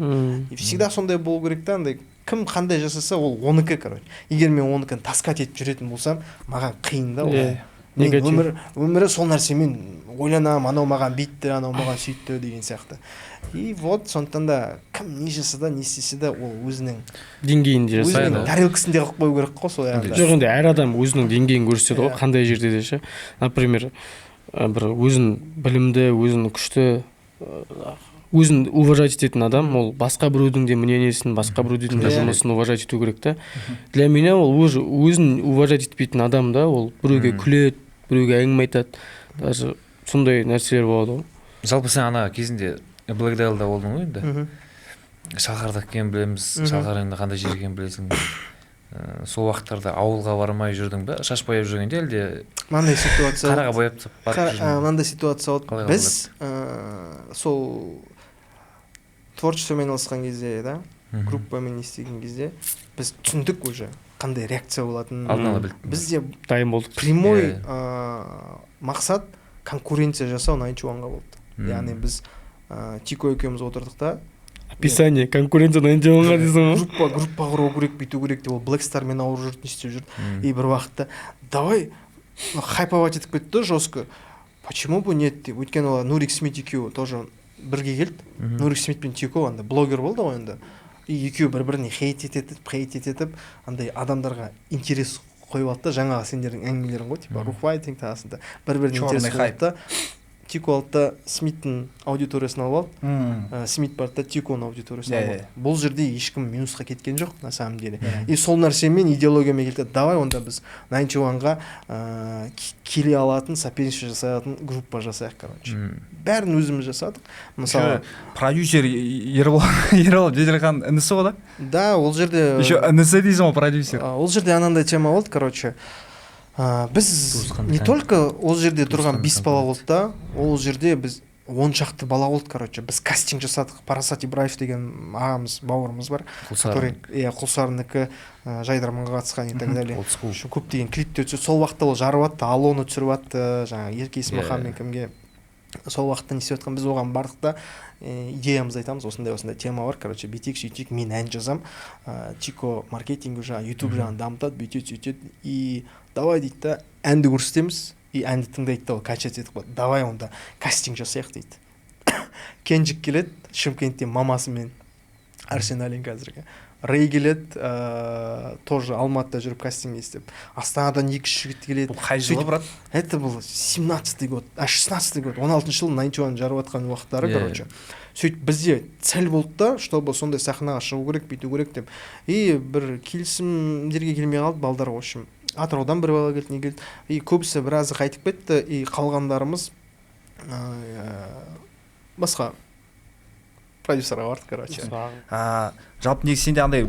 И всегда сондай болу керек та, андай кім қандай жасаса, ол оныкі, короче. Егер мен оныкін таскать етіп жүретін болсам, маған қиын да ол. Мен Негатив. өмірі сол нәрсемен ойланамын, анау маған бүйтті, анау маған сөйтті деген сияқты. И вот сондықтан да кім не жасаса да, не істесе де, ол өзінің деңгейінде жасайды. өзінің тарелкасінде қылып қою керек қой сол аяғында. Жоқ, енді әр адам өзінің деңгейін көрсетеді ғой, қандай жерде де ше. Например, бір өзін білімді, өзін күшті, өзін уважать ететін адам, ол басқа біреудің де мнениесін, басқа біреудің де жұмысын уважать ету керек та. Для меня ол уже өзін уважать етпейтін адам да, ол біреуге күледі, біреуге әңгіме айтады, даже сондай нәрселер болады ғой. Жалпы сен ана кезінде Блэк Дайлда болдың ғой енді. Шалқарда екенін білеміз. Шалқар енді қандай жер екенін білесің. Сол уақыттарда ауылға бармай жүрдің бе, шаш бояп жүргенде, әлде Мынандай ситуация қараға бояп тастап барып жүрдің бе? Мынандай ситуация болды. Қалай? Біз сол творчествомен айналысқан кезде да, группамен не істеген кезде біз түсіндік уже қандай реакция болатынын. Алдын ала білдім. Бізде Дайын болдық. прямой мақсат конкуренция жасау Ninety One-ға болды. Яғни біз Тико екеуміз отырдық та. Описание конкуренция Ninety One-ға дейсің ғой. Группа құру керек, бүйту керек деп. Ол Блэк Стармен ауырып жүрді, не істеп жүрді. И бір уақытта давай, ну, хайповать етіп кетті жестко, почему бы нет деп. Өйткені олар, Нурик Смит екеуі тоже бірге келді. Нурик Смит пен Тико андай блогер болды ғой енді, и екеуі бір біріне хейт етіп, хейт етіп, андай адамдарға интерес қойып алды да, жаңағы сендердің әңгімелерің ғой, типа рухфайтинг тағысында бір біріне Черный интерес хайп. қойды да. Тико алды да Смиттің аудиториясын алып алды. Смит барды да Тиконың аудиториясын алып алды. Бұл жерде ешкім минусқа кеткен жоқ на самом деле. И сол нәрсемен, идеологиямен келді: давай онда біз Ninety One-ға келе алатын, соперничество жасай алатын группа жасайық, короче. Бәрін өзіміз жасадық, мысалы. Продюсер Ербол Жеделхан інісі ғой да? Да, ол жерде Еще інісі дейсің ғой, продюсер. Ол жерде анандай тема болды, короче, біз Туысқандық не только ол жерде тұрған туысқандық бес бала болды да, ол жерде біз 10 шақты бала болды, короче. Біз кастинг жасадық. Парасат Ибраев деген ағамыз, бауырымыз бар, который, иә, Құлсарынікі, Жайдарманға қатысқан и так далее. Old school. Еще көптеген клиптер түсірді сол уақытта. Ол жарып жатты, Алоны түсіріп жатты жаңағы Ерке Есмаханмен, кімге. Сол уақытта не істеп жатқан, біз оған бардық та, идеямызды айтамыз: осындай осындай тема бар, короче, бүйтейік, сөйтейік, мен ән жазам, Чико маркетинг, жаңағы Ютуб жағын дамытады, бүйтеді, сөйтеді. И давай дейді да, әнді көрсетеміз, и әнді тыңдайды да, ол качать етіп қояды. Давай онда кастинг жасайық дейді. Кенжик келеді Шымкенттен мамасымен, Арсен қазіргі Рэй келеді, тоже Алматыда жүріп кастинг істеп, Астанадан екі үш жігіт келеді. Бұл қай жылы, брат? Это был 17-й год, а, 16-й год, 16-шы жылы, Ninety One жарып жатқан уақыттары. Короче, сөйтіп бізде цель болды да, чтобы сондай сахнаға шығу керек, бүйту керек деп. И бір келісімдерге келмей қалды балдар. В общем, Атыраудан бір бала келді, не келді, и көбісі, біразы қайтып кетті, и қалғандарымыз басқа продюсерға бардық, короче. Жалпы негізі сенде андай,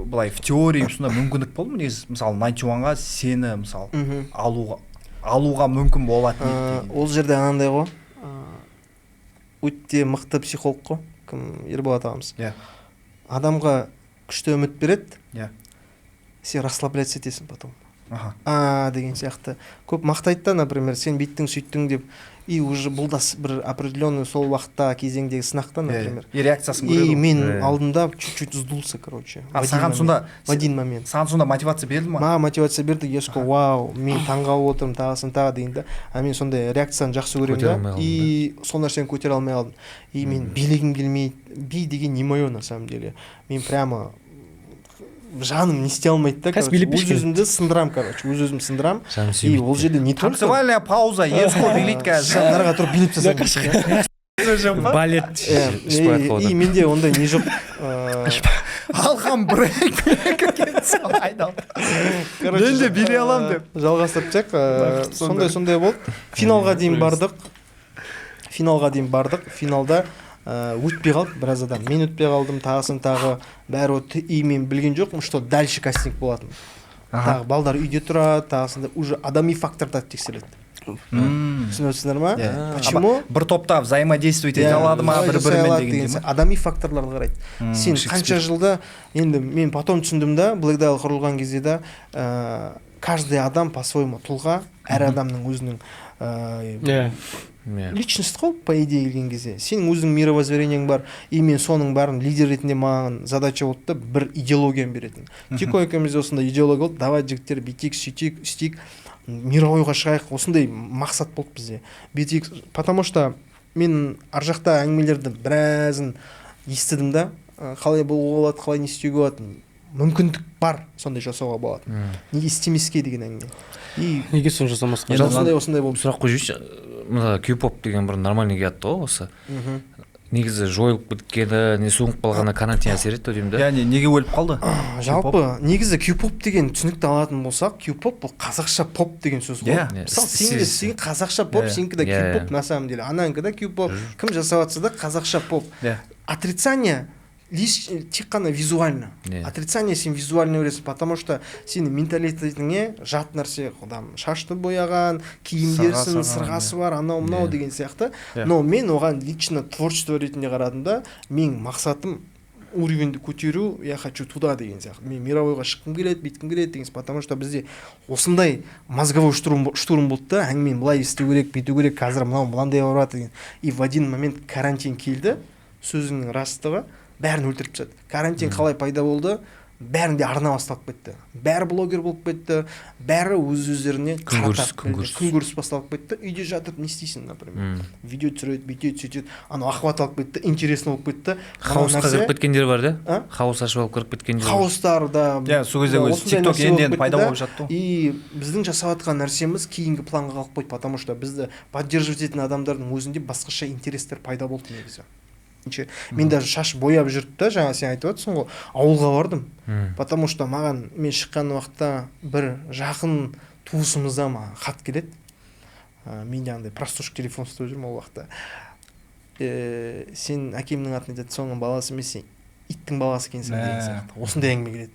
былай, в теории сондай мүмкіндік болды ма негізі, мысалы, Ninety One-ға сені, мысалы, алуға мүмкін болатын еді деген? Ол жерде анандай ғой, өте мықты психолог қой, кім, Ерболат ағамыз. Адамға күшті үміт береді, сен расслабляться етесің потом, а деген сияқты. Көп мақтайды да, например, сен бүйттің, сөйттің деп. И уже бұл да бір определенный сол уақытта кезеңдегі сынақ та, например. И реакциясын көреді И ғой. мен алдымда чуть-чуть сдулся, короче. А саған сонда В один момент. Саған сонда мотивация берді ма? Маған мотивация берді. Я сказал: вау, мен таңғалып отырмын, тағысын тағы деген да. А мен сондай реакцияны жақсы көремін Көтере да. алмай қалдың. И сол нәрсені көтере алмай қалдым, и мен билегім келмейді. Би деген не мое на самом деле. Мен прямо жаным не істей алмайды да. Қазір Короче, билеп өз берші. өзімді сындырам, короче, өз өзімді сындырам. Жаным И сүймейді. ол жерде не только Танцевальная пауза, Еско билейді қазір. Нарға тұрып билеп тастасаң. Балет Иә, ішіп қояды. и менде ондай не жоқ. Алхан брейк айналып. Короче, Мен де билей аламын деп. Жалғастырып тастайық. Сондай сондай болды. Финалға дейін бардық, финалға дейін бардық. Финалда өтпей қалды біраз адам, мен өтпей қалдым, тағысын тағы, бәрі өтті. И мен білген жоқпын, что дальше кастинг болатын. Тағы балдар үйде тұрады, тағысында уже адами фактордар тексеріледі. Түсініп отырсыңдар ма? Иә. Почему? Бір топта взаимодействовать ете Иә, алады ма қалай бір жасай бірімен алады дегендей деген ма? сияқты. Адами факторларды қарайды. Сен қанша жылда, енді мен потом түсіндім да, Black Dial құрылған кезде да, каждый адам по своему тұлға, әр адамның өзінің личность қой, по идее келген кезде сенің өзіңнің мировоззрениең бар. И мен соның бәрін лидер ретінде маған задача болды да, бір идеологияны беретін. Тико екеумізде осындай идеология болды: давай, жігіттер, бүйтейік, сөйтейік, істейік, мировойға шығайық. Осындай мақсат болды бізде, бүйтейік. Потому что мен ар жақта әңгімелерді біразын естідім да, қалай болуға болады, қалай не істеуге болады, мүмкіндік бар, сондай жасауға болады, неге істемеске деген әңгіме. И Неге соны жасамасқа? Енді осындай осындай болды. Сұрақ қойып жіберейінші. Мына кей-поп деген бір нормальный келатты ғой осы. Негізі жойылып кеткені не, суынып қалғаны карантин әсер етті деймін да. Яғни неге өліп қалды? Жалпы негізі кей-поп деген түсінікті алатын болсақ, кей-поп бұл қазақша поп деген сөз ғой. Иә. Иә, Мысалы, сен де, сен қазақша поп, сенікі де кей-поп на самом деле, ананікі да кей-поп, кім жасап жатса да, қазақша поп. Отрицание лишь тек қана визуально. Отрицание сен визуально көресің, потому что сенің менталитетіңе жат нәрсе, там шашты бояған, киімдерсін, Сырға салған, сырғасы бар, анау мынау деген сияқты. Но мен оған лично творчество ретінде қарадым да, менің мақсатым уровеньді көтеру, я хочу туда деген сияқты, мен мировойға шыққым келеді, бүйткім келеді деген сияқты. Потому что бізде осындай мозговой штурм болды да, әңгімені былай істеу керек, бүйту керек, қазір мынау мынандай болып жатыр деген. И в один момент карантин келді, сөзіңнің растығы, бәрін өлтіріп тастады. Карантин қалай пайда болды? Бәрінде арна басталып кетті, бәрі блогер болып кетті, бәрі өз өздеріне Күнкөріс, қарата күнкөріс. Күнкөріс басталып кетті. Үйде жатып не істейсің, например, видео түсіреді, бүйтеді, сөйтеді, анау охват алып кетті, интересно болып кетті. Мынау Хаосқа нәрсе- кіріп кеткендер бар да. А? Хаос ашып алып кіріп кеткендер бар. Хаостар да. Иә, сол кезде Да, өзі осындай TikTok нәрсе енді болып енді кетті пайда да. болып жатты ғой. И біздің жасап жатқан нәрсеміз кейінгі планға қалып қойды, потому что бізді поддерживать ететін адамдардың өзінде басқаша интерестер пайда болды негізі. Мен даже шаш бояп жүріп та, жаңа сен айтып жатрсың ғой, ауылға бардым. Потому что маған, мен шыққан уақытта бір жақын туысымыздан маған хат келеді. Менде андай простушка телефон ұстап жүрмін ол уақытта. Сен әкемнің атын айтады, соның баласы емес, сен иттің баласы екенсің деген Мә. сияқты осындай әңгіме келеді.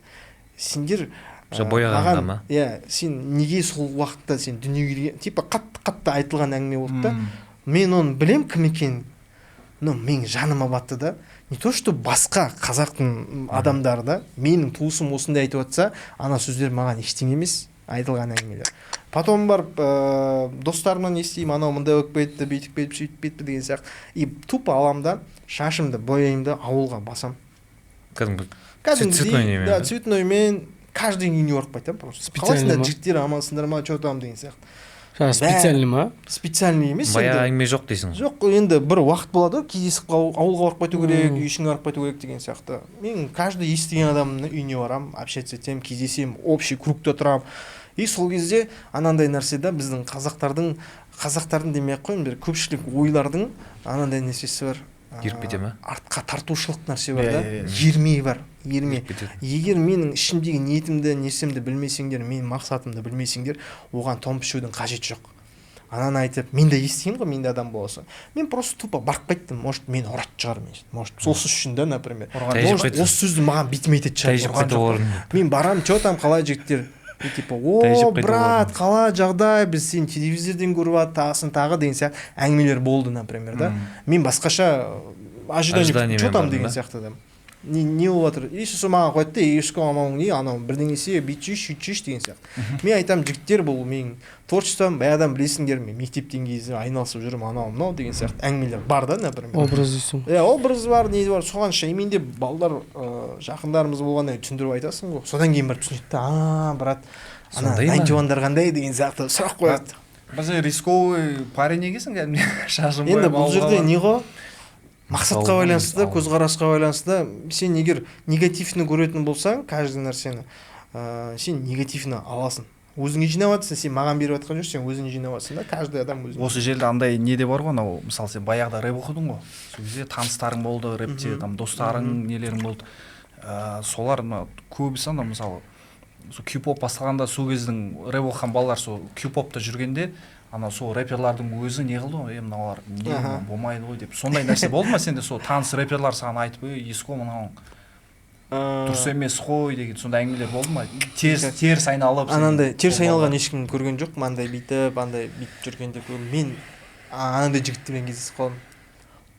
Сендер Сол бояғанға маған- ма? Иә, сен неге сол уақытта сен дүниеге келген, типа қатты қатты айтылған әңгіме болды да. Мен оны білем кім екенін, но менің жаныма батты да. Не то что басқа қазақтың адамдары да, менің туысым осындай айтып жатса, ана сөздер маған ештеңе емес айтылған әңгімелер. Потом барып достарымнан естимін, анау мындай болып кетті, бүйтіп кетіп, сөйтіп кетті деген сияқты. И тупо аламын да, шашымды бояймын да, ауылға басам. Кәдімгі цветной, да, цветноймен каждый үйіне барып қайтамын просто. Қалайсыңдар, жігіттер, амансыңдар ма, че там деген сияқты. Специальный ма? Специальный емес. Баяғы әңгіме жоқ дейсің. Жоқ, енді бір уақыт болады ғой, кездесіп ауылға барып қайту керек, үй ішіңе барып қайту керек деген сияқты. Мен каждый естіген адамның үйіне барамын, общаться етемін, кездесемін, общий кругта тұрамын. И сол кезде анандай нәрсе да, біздің қазақтардың демей ақ қояйын, бір көпшілік ойлардың анандай нәрсесі бар. Еріп кете ме? Артқа тартушылық нәрсе бар да, ерме бар, ерме. Егер менің ішімдегі ниетімді, несімді білмесеңдер, менің мақсатымды білмесеңдер, оған тон пішудің қажеті жоқ. Ананы айтып, мен де естимін ғой, мен де адам боласың. Мен просто тупо барып қайттым, может, мені ұратын шығар, может, сол сөз үшін да, например. Может, осы сөзді маған бетіме айтатын шығар. Мен барам, че там, қалай жігіттер? И типа, о, брат, қалай жағдай, біз сені телевизорден көріп тағысын тағы деген сияқты әңгімелер болды, например, да. Мен басқаша ожидание, че там деген сияқты да. Не болып жатыр? И сосын маған қояды да, ешкім анау не, анау бірдеңесе, бүйтші, сөйтші деген сияқты. Мен айтамын, жігіттер, бұл менің творчеством, баяғыдан білесіңдер, мен мектептен кезде айналысып жүрмін, анау мынау деген сияқты әңгімелер бар да, например. Образ дейсің. Иә, образ бар, не бар, соған шейін менде балдар, жақындарымыз болғаннан түсіндіріп айтасың ғой. Содан кейін барып түсінеді да, а, брат, ана 91-дар қандай деген сияқты сұрақ қояды. Біз рисковый парень екенсің кәдімгі, шашын бояп. Енді бұл жерде не ғой? Мақсатқа байланысты да, көзқарасқа байланысты да. Сен егер негативні көретін болсаң, каждый нәрсені, сен негативні аласың. Өзіңе жинап жатсың, сен маған беріп жатқан жоқсың, сен өзіңе жинап жатсың да, каждый адам өзіне. Осы жерде андай не де бар ғой, анау, мысалы, сен баяғыда рэп оқыдың ғой. Сол кезде таныстарың болды, рэпте, там достарың, нелерің болды. Солар көбісі ана, мысалы, сол кей-поп басталғанда сол кездің рэп оқыған балалар сол кей-попта жүргенде ана сол рэперлардың өзі не қылды ғой, мыналар не болмайды ғой деп. Сондай нәрсе болды ма сенде, сол таныс рэперлар саған айтып, ей, Еско, мынау дұрыс емес қой деген сондай әңгімелер болды ма? Теріс айналып. Анандай теріс айналған ешкім көрген жоқ, андай бүйтіп, андай бүйтіп жүргенде мен анандай жігіттермен кездесіп қалдым.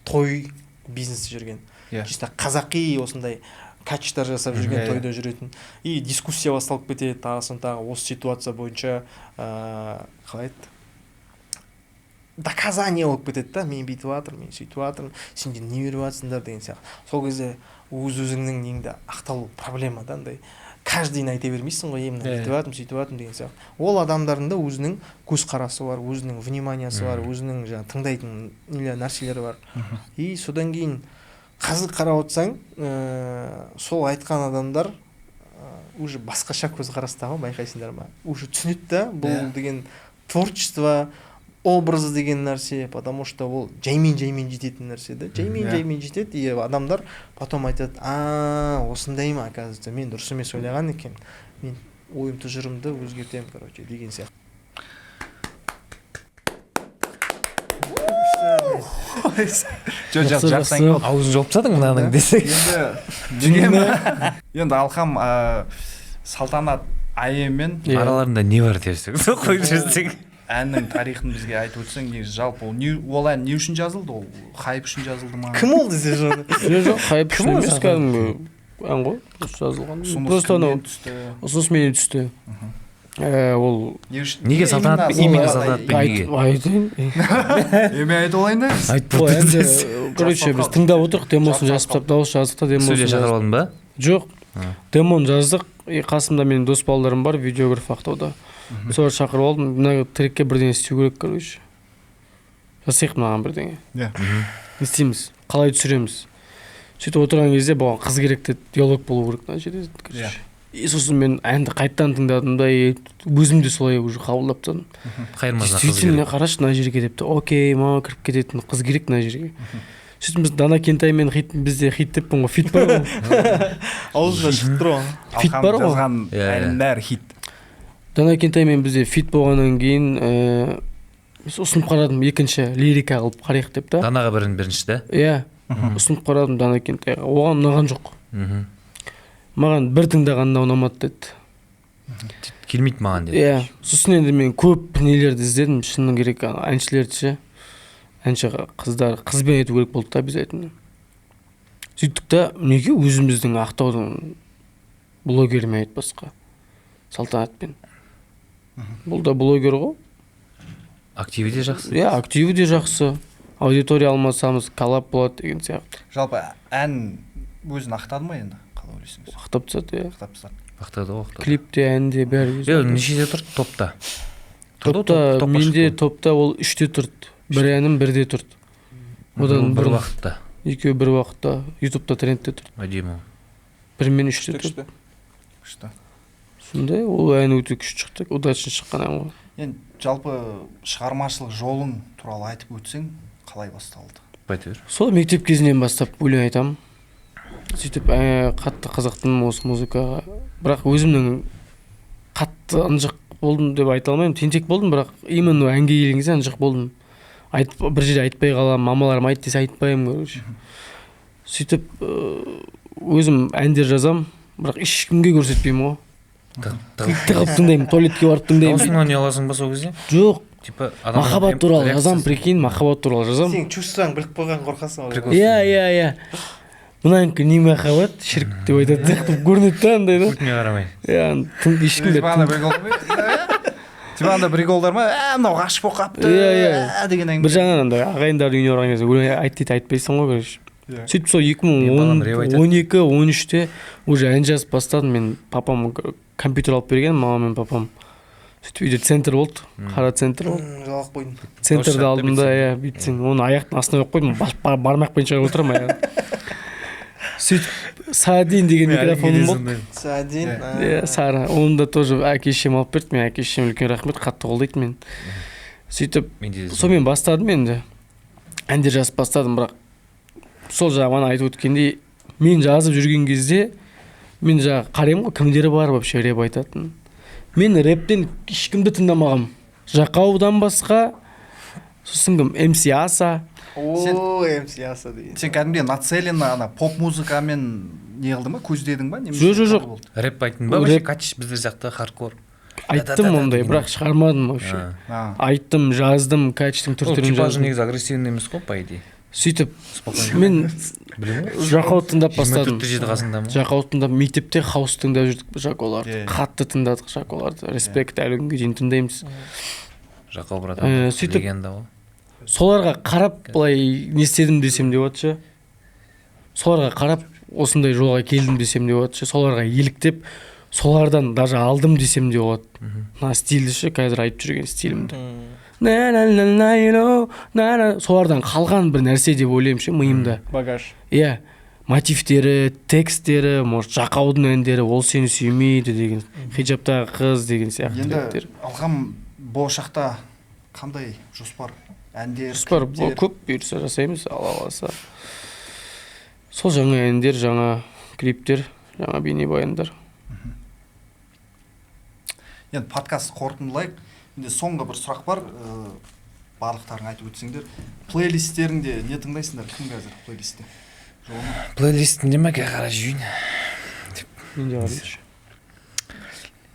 Той бизнесте жүрген. Чисто қазақи осындай качтар жасап жүрген, тойда жүретін. И дискуссия басталып кетеді, тағысын тағы осы ситуация бойынша, қалай айтты? Доказание болып кетеді да, мен бүйтіп жатырмын, мен сөйтіп жатырмын, сендер не беріп жатсыңдар деген сияқты. Сол кезде өз-өзіңнің неңді ақталу проблема да, андай. Каждыйын айта бермейсің ғой, мен бүйтіп жатырмын, сөйтіп жатырмын деген сияқты. Ол адамдардың да өзінің көзқарасы бар, өзінің вниманиясы бар, өзінің жаңа тыңдайтын нелер нәрселері бар. И содан кейін қазір қарап отырсаң, сол айтқан адамдар уже басқаша көзқараста ғой, байқайсыңдар ма? Уже түсінеді да, бұл деген творчество, образ деген нәрсе, потому что ол жаймен-жаймен жететін нәрсе да, жаймен-жаймен жетеді, и адамдар потом айтады, а, осындай ма, оказывается, мен дұрыс емес ойлаған екен, мен ойым тұжырымды өзгертемін, короче, деген сияқты. Жоқ, жақсы әңгіме. Аузын жауып тастадың мынаның десек. Енді Алхам, Салтанат Айымен араларында не бар десек, қойып жіберсең. Әннің тарихын бізге айтып өтсең, негізі жалпы ол ән не үшін жазылды? Ол хайп үшін жазылды ма? Кім ол десе жаны? Жоқ, хайп үшін емес, кәдімгі ән ғой, просто жазылған. Просто анау ұсыныс менен түсті. Ол неге Салтанат, именно Салтанатпен неге? Айтайын. Мен айтып алайын да. Короче, біз тыңдап отырық, демосын жазып тастап, дауыс жаздық та демосын. Студия шақырып алдың ба? Жоқ. Демон жаздық. Қасымда менің дос балдарым бар, видеограф Ақтауда. Соларды шақырып алдым, мына трекке бірдеңе істеу керек, короче. Жасайық мынаған бірдеңе. Не істейміз, қалай түсіреміз? Сөйтіп отырған кезде бұған қыз керек деді, диалог болу керек мына жерде, короче. И сосын мен әнді қайтадан тыңдадым да, өзім де солай уже қабылдап тастадым. Действительно, қарашы мына жерге депті. Окей, маған кіріп кететін қыз керек мына жерге. Сөйтіп біз Дана Кентаймен хит, бізде хит деппін ғой, фит бар ғой. Аузына шығып тұр ғой. Фит бар ғой. Жазған әннің бәрі хит. Дана Кентаймен бізде фит болғаннан кейін ұсынып қарадым, екінші лирика қылып қарайық деп та. Данаға бірінші да? Иә, ұсынып қарадым Дана Кентайға. Оған ұнаған жоқ. Маған бір тыңдағанда ұнамады деді. Келмейді маған деді. Иә, сосын енді мен көп нелерді іздедім, шыны керек, әншілерді ше. Әнші қыздар, қызбен айту керек болды да обязательно. Сөйттік та, неге өзіміздің Ақтаудың блогерімен айтпасқа, Салтанатпен. Бұл да блогер ғой. Активі де жақсы. Иә, активі де жақсы. Аудитория алмасамыз, коллаб болады деген сияқты. Жалпы ән өзін ақтады ма енді? Қалай ойлайсыңыз? Ақтап тастады, иә. Ақтап тастады. Ақтады ғой, ақтады. Клипте, әнде бәрі. Е, нешеде тұрды топта? Топта, менде топта ол 3-те тұрды. Бір әнім 1-де тұрды. Одан бір уақытта. Екеуі бір уақытта ютубта трендте тұрды. Әдемі. 1 мен 3-те тұрды. Күшті. Сондай, ол ән өте күшті шықты, удачно шыққан ән ғой. Енді жалпы шығармашылық жолың туралы айтып өтсең, қалай басталды? Айта бер. Сол мектеп кезінен бастап өлең айтамын. Сөйтіп қатты қызықтым осы музыкаға. Бірақ өзімнің қатты ынжық болдым деп айта алмаймын. Тентек болдым, бірақ именно әнге келген кезде ынжық болдым. Бір жерде айтпай қаламын, мамаларым айт десе айтпаймын, короче. Сөйтіп өзім әндер жазам, бірақ ешкімге көрсетпеймін ғой. Тығып тыңдаймын, туалетке барып тыңдаймын. Дауысыңнан не аласың ба сол кезде? Жоқ. Типа махаббат туралы жазам, прикинь, махаббат туралы жазам. Сен чувствоң біліп қойған қорқасың ғой. Иә, иә, иә. Мынанікі не махаббат, шірк деп айтады сияқты көрінеді да андай да. Көтіне қарамай. Иә, ешкімде. Типа анда приколдар ма? Мынау ғашық болып қапты. Иә, иә. Деген әңгіме. Бір жағынан андай ағайындардың үйіне барған кезде өлең айт дейді, айтпайсың ғой, короче. Сөйтіп сол 2012-13-те уже ән жазып бастадым. Мен папам компьютер алып берген, мамам мен папам. Сөйтіп үйде центр болды, қара центр болды. Жалақ қойдым. Центрді алдым да, иә, бүйтсең, оны аяқтың астына қойып қойдым, бармақпен шығарып отырамын аяғын. Сөйтіп Саадин деген микрофоным болды. Саадин. Иә, Сара. Оны да тоже әке шешем алып берді. Мен әке шешем үлкен рахмет, қатты қолдайды мені. Сөйтіп сонымен бастадым енді. Әндер жазып бастадым, бірақ сол жаңа айтып өткендей, мен жазып жүрген кезде мен жаңа қараймын ғой, кімдері бар вообще рэп айтатын. Мен рэптен ешкімді тыңдамағам. Жақаудан басқа, сосын кім? MC Аса. О, MC Аса деген. Сен кәдімгідей нацеленно ана поп музыкамен не қылдың ба, көздедің ба? Жоқ, жоқ, жоқ. Рэп айттың ба? Вообще кач біздер сияқты хардкор. Айттым ондай, бірақ шығармадым вообще. Айттым, жаздым, качтың түр-түрін жаздым. Негізі агрессивный емес қой, по идее. Сөйтіп мен Жақауды тыңдап бастадым. Жақауды тыңдап, мектепте хаус тыңдап жүрдік Жақауларды. Қатты тыңдадық Жақауларды. Респект, әлі күнге дейін тыңдаймыз. Жақау братан, легенда ғой. Соларға қарап былай не істедім десем деп отшы. Соларға қарап осындай жолға келдім десем деп отшы. Соларға еліктеп, солардан даже алдым десем де болады. Мына стилді ше, қазір айтып жүрген стилімді. Солардан қалған бір нәрсе деп ойлаймын ше миымда. Багаж. Иә, мотивтері, тексттері, может, Жақаудың әндері, ол сені сүймейді деген, хиджабтағы қыз деген сияқты. Енді Алхам, болашақта қандай жоспар? Әндер, жоспар көп бұйырса жасаймыз, Алла қаласа. Сол жаңа әндер, жаңа клиптер, жаңа бейнебаяндар. Енді подкаст қорытындылайық. Енді соңғы бір сұрақ бар, барлықтарың айтып өтсеңдер. Плейлистеріңде не тыңдайсыңдар? Кім қазір плейлистте? Плейлистінде ме қарай жүйін? Мен де қарайыншы.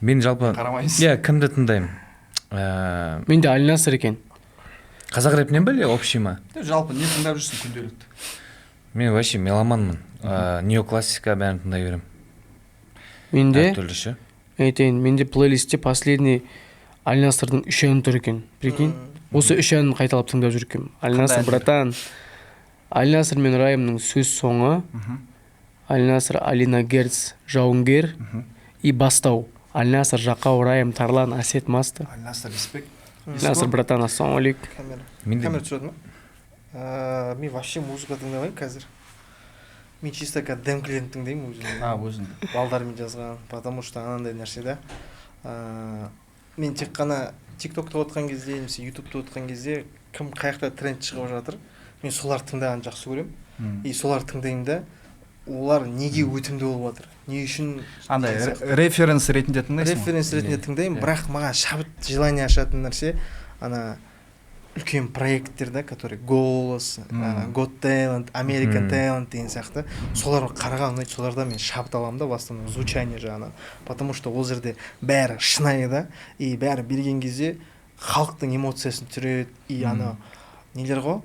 Мен жалпы қарамайсыз. Иә, кімді тыңдаймын? Менде Алинасыр екен. Қазақ рэпінен бе или общий ма? Жалпы не тыңдап жүрсің күнделікті? Мен вообще меломанмын. Неоклассика бәрін тыңдай беремін. Менде әртүрлі ше. Айтайын, менде плейлистте последний Алинасырдың 3 әні тұр екен. Прикинь? Осы 3 әнін қайталап тыңдап жүр екенмін. Алинасыр братан. Алинасыр мен Райымның сөз соңы. Алинасыр, Алина Герц, Жауынгер и Бастау. Алинасыр, Жақау, Райым, Тарлан, Асет, Масты. Алинасыр, респект. Алинасыр, братан, ассалаумағалейкум. Камера түсіреді ма? Мен вообще музыка тыңдамаймын қазір. Мен чисто демкілерін тыңдаймын өзім. Өзің. Балдармен жазған, потому что анандай нәрсе да. Мен тек қана TikTok'та отқан кезде, немесе YouTube'та отқан кезде кім қаяқта тренд шығып жатыр, мен соларды тыңдағанды жақсы көремін. И соларды тыңдаймын да, олар неге өтімді болып жатыр, не үшін андай референс ретінде тыңдайсың? Референс ретінде тыңдаймын, бірақ маған шабыт желание ашатын нәрсе ана үлкен проекттер да, который Голос, Got Talent, American Talent деген сияқты, соларға қараған ұнайды, солардан мен шабыт аламын да, в основном звучание жағынан, потому что ол жерде бәрі шынайы да, и бәрі берген кезде халықтың эмоциясын түсіреді, и ана нелер ғой,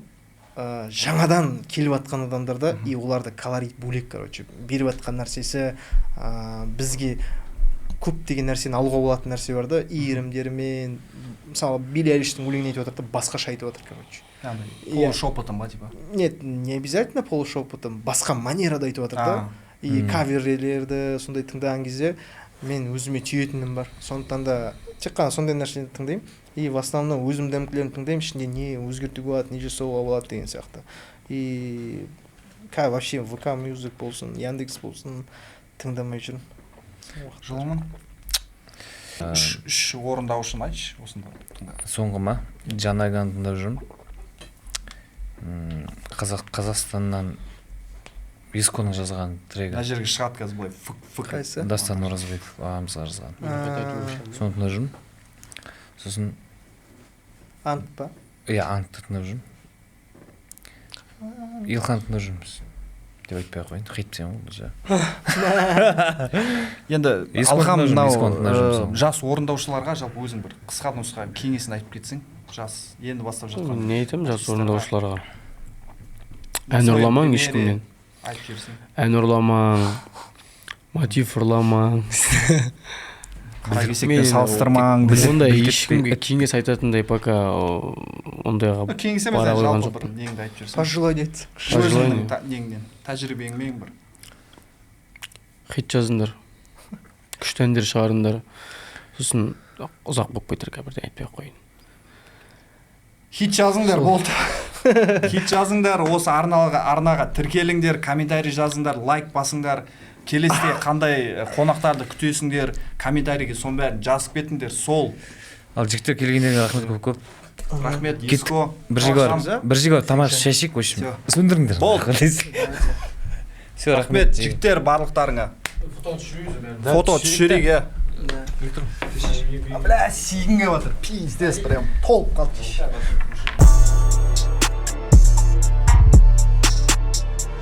жаңадан келіп жатқан адамдарда, и оларды колорит бөлек, короче, беріп жатқан нәрсесі бізге Көптеген нәрсені алуға болатын нәрсе бар да, иірімдерімен. Мысалы, Билли Айлиштің өлеңін айтып жатыр да, басқаша айтып жатыр, короче. Андай Иә. Полушепотом ба, типа? Нет, не обязательно полушепотом, басқа манерада айтып жатыр да. И каверлерді сондай тыңдаған кезде мен өзіме түйетінім бар. Сондықтан да тек қана сондай нәрсені тыңдаймын. И в основном өзім демкілерімді тыңдаймын, ішінде не өзгертуге болады, не жасауға болады деген сияқты. И вообще ВК Мюзик болсын, Яндекс болсын, тыңдамай жүрмін. Жоламан, үш орындаушыны айтшы осында тыңда. Соңғы ма? Жанаганы тыңдап жүрмін. Қазақстаннан Есконың жазған трегі. Мына жерге шығады қазір былай, фк фк. Қайсы? Дастан Оразбеков ағамызға жазған. А. Соны тыңдап жүрмін. Сосын Ант па? Иә, Антты тыңдап жүрмін. Илхан тыңдап жүрміз деп айтпай ақ қояйын, хит десем ғой уже. Енді Есконы Алхам, тыңдап жүрмін, мынау Есконы тыңдап жүрмін соны. жас орындаушыларға жалпы өзің бір қысқа нұсқа кеңесін айтып кетсең, жас, енді бастап жатқан Не айтамын жас артистерға? орындаушыларға? Ән ұрламаң ешкімнен. Айтып жіберсең. Ән ұрламаң, мотив ұрламаң. Қара кесекпен Мен салыстырмаң десе. ондай Бүлдіртпей. ешкімге кеңес айтатындай пока ондайға Кеңес емес, бара қойған жалпы бір жоқпын. неңді айтып жіберсең. Пожелание айтсаң. Пожелание. Өзіңнің неңнен, тәжірибеңмен бір. Хит жазыңдар, күшті әндер шығарыңдар. Сосын ұзақ болып кетер, бірдеңе айтпай ақ қояйын. Хит жазыңдар, болды, хит жазыңдар. Осы арнаға тіркеліңдер, комментарий жазыңдар, лайк басыңдар. Келесіде қандай қонақтарды күтесіңдер, комментарийге соның бәрін жазып кетіңдер. Сол. Ал, жігіттер, келгендеріңе рахмет көп көп. Рахмет. Кеттік. Еско. Бір жерге Талшан. барып, бір жерге барып тамақ шай ішейік, в общем. Всё. Сөндіріңдер. Болды. Все, Рахмет, рахмет. жігіттер, барлықтарыңа. Фото түсірейік, иә. Бля, сигім келіп жатыр, пиздец, прям толып қалды.